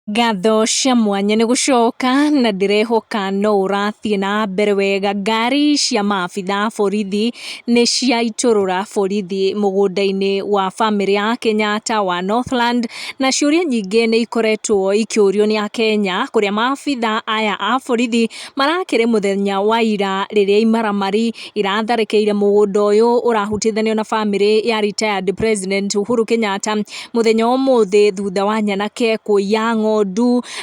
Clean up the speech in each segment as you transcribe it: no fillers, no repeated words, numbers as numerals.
Ngatho cia mwanya nĩ gũcoka na ndĩrehoka no ũrathiĩ na mbere wega. Ngari cia maabitha a borithi nĩ ciaitũrũra borithi mũgũnda-inĩ wa bamĩrĩ ya Kenyatta wa Northland, na ciũria nyingĩ nĩ ikoretwo ikĩũrio nĩ akenya kũrĩa maabitha aya a borithi marakĩrĩ mũthenya wa ira rĩrĩa imaramari iratharĩkĩire mũgũnda ũyũ ũrahutithanio na bamĩrĩ ya retired President Uhuru Kenyatta. Mũthenya wa ũmũthĩ thutha wa nyanake kũiya ng'ondu,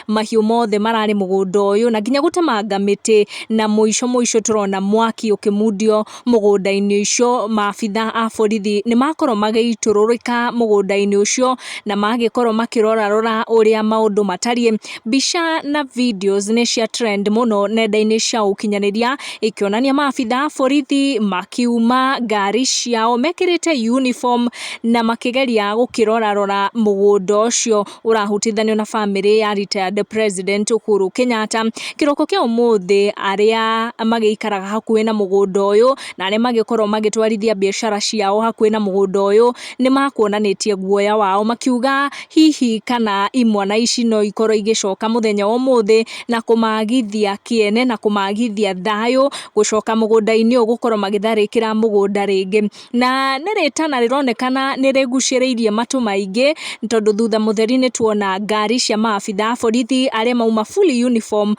mahiũ mothe mararĩ mũgũnda ũyũ na nginya gũtemanga mĩtĩ, na mũico mũico tũrona mwaki ũkĩmundio mũgũnda-inĩ ũcio. Maabitha a borithi nĩ makorwo magĩitũrũrĩka mũgũnda-inĩ ũcio na magĩkorwo makĩrorarora ũrĩa maũndũ matariĩ. Mbica na videos nĩ cia trend mũno nenda-inĩ cia ũkinyanĩria, ikĩonania maabitha a borithi makiuma ngari ciao mekĩrĩte uniform na makĩgeria gũkĩrorarora mũgũnda ũcio ũrahutithanio na bamĩrĩ ya retired President Uhuru Kenyatta. Kĩroko kĩa ũmũthĩ arĩa magĩikaraga hakuhĩ na mũgũnda ũyũ na arĩa magĩkorwo magĩtwarithia biacara ciao hakuhĩ na mũgũnda ũyũ nĩ makuonanĩtie guoya wao, makiuga hihi kana imwana ici no ikorwo igĩcoka mũthenya wa ũmũthĩ na kũmagithia kĩene na kũmagithia thayũ gũcoka mũgũnda-inĩ ũyũ gũkorwo magĩtharĩkĩra mũgũnda rĩngĩ. Na nĩ rĩtana rĩronekana nĩ rĩgucĩrĩirie matũ maingĩ, tondũ thutha mũtheri nĩ tuona ngari cia maabitha a borithi arĩa mauma fully uniform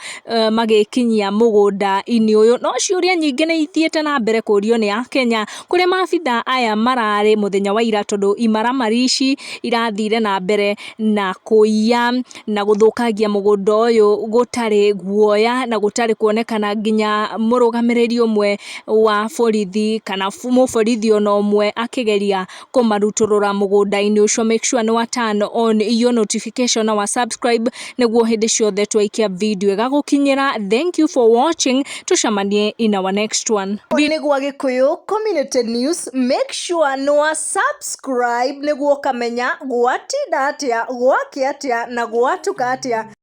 magĩkinyia mũgũnda-inĩ ũyũ. No ciũria nyingĩ nĩ ithiĩte na mbere kũrio nĩ akenya kũrĩa maabitha aya mararĩ mũthenya wa ira, tondũ imaramari ici irathire na mbere na kũiya na gũthũkangia mũgũnda ũyũ gũtarĩ guoya na gũtarĩ kuonekana nginya mũrũgamĩrĩri ũmwe wa borithi kana mũborithi ona ũmwe akĩgeria kũmarutũrũra mũgũnda-inĩ ũcio. Make sure nĩ wa turn on your notification na wa subscribe nĩguo hĩndĩ ciothe twaikia video ĩgagũkinyĩra. Thank you for watching, tucemanie in our next one. Nĩguo Gĩkũyũ Community News, make sure nĩ wa subscribe nĩguo ũkamenya gwatinda atĩa, gwakĩa atĩa na gwatuka atĩa.